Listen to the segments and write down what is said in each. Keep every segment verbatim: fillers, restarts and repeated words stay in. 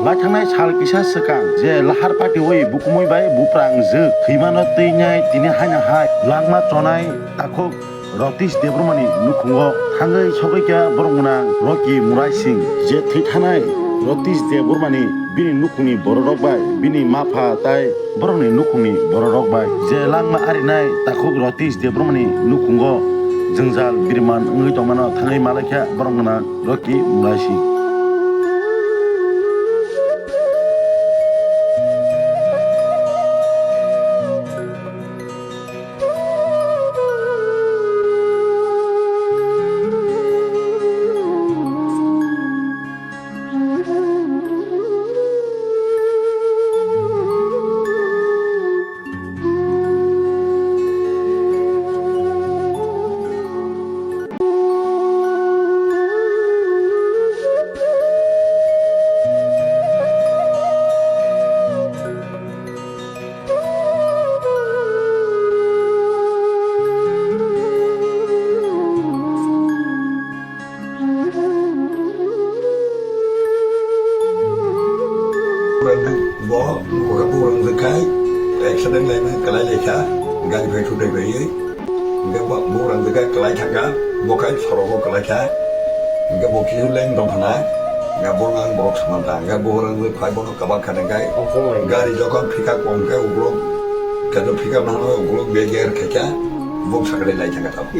Lai thangnai sal kisa swkang je lahar patiwi bukumui bai buprang jwk thwimano twi nai tini haino hai langma chonai takhuk Ratish Debbarmani nukhungo thangwi sogwi kha borok gwnang Rocky Murai Singh. Je thwi thanai Ratish Debbarmani bini nukhungni bororok bai bini mapha tai borokni nukhungni bororok bai je langma arinai takhuk Ratish Debbarmani nukhungo jwngjal biriman wngwi tongmano thangwi malaikha borok gwnang Rocky Murai Singh. Bo bukurang kai accident laina kalai lekha, gari bai thutai bai. Hingke bo bukurang kai kalai thangka, bo kai sorogo kalai kha. Hingke bo kisu leng dong khana, hingke bo nang borok samanta, hingke bukurang kai bono kabak khana kai. Gari jokon pika kom kai ugrok, kajo pika mano ugrok beger khaikha, bo sakre lai thangka tamo.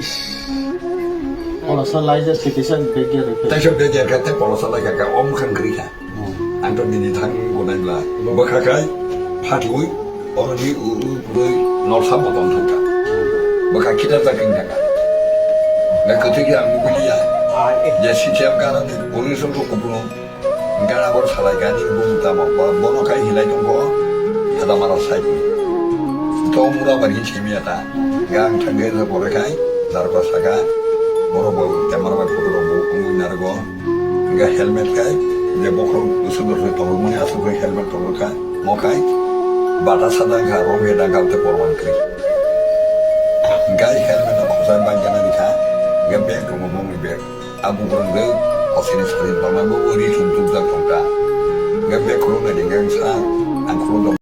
Polosa laijak se kisa bag ya rikhe. Taisa bag ya kha, tei polosa lai kha, kha, om khan kri kha. Hmm. Ang to nini thang gonai bla. Bwkha kai, phatwi, oroni u, u, bwrwi, nolsa motom thang kha. Bwkha kita ta king thang kha. Na kwthwi khe ang nugwi ya. Ah, eh. Ya si cham kara ni, uri song to kupulung. Hingke abo salai gani bung tamo, bo-, bono kai hinlai tongkho, Hadamara side ni. To mura bar hin simi ya ta. Hingke ang thangke je pore kai, darko saka, borok bo camera bai photo rok bo wngwi narwgo. Hingke helmet kai, je bokhorok bwswk bwswk tongo, mani aswk bai helmet tongo kha, mo kai, bata sa dang kha, rong he dang kha, te porwan kri. Hingke helmet no khosai bai gana rikha, hingke bag tongo, bongni bag. Abo hwnwi hosini sari bangma bo ri thum thum jak thangkha. Hingke bek khulumnai hingke wngsa ang khulumjak.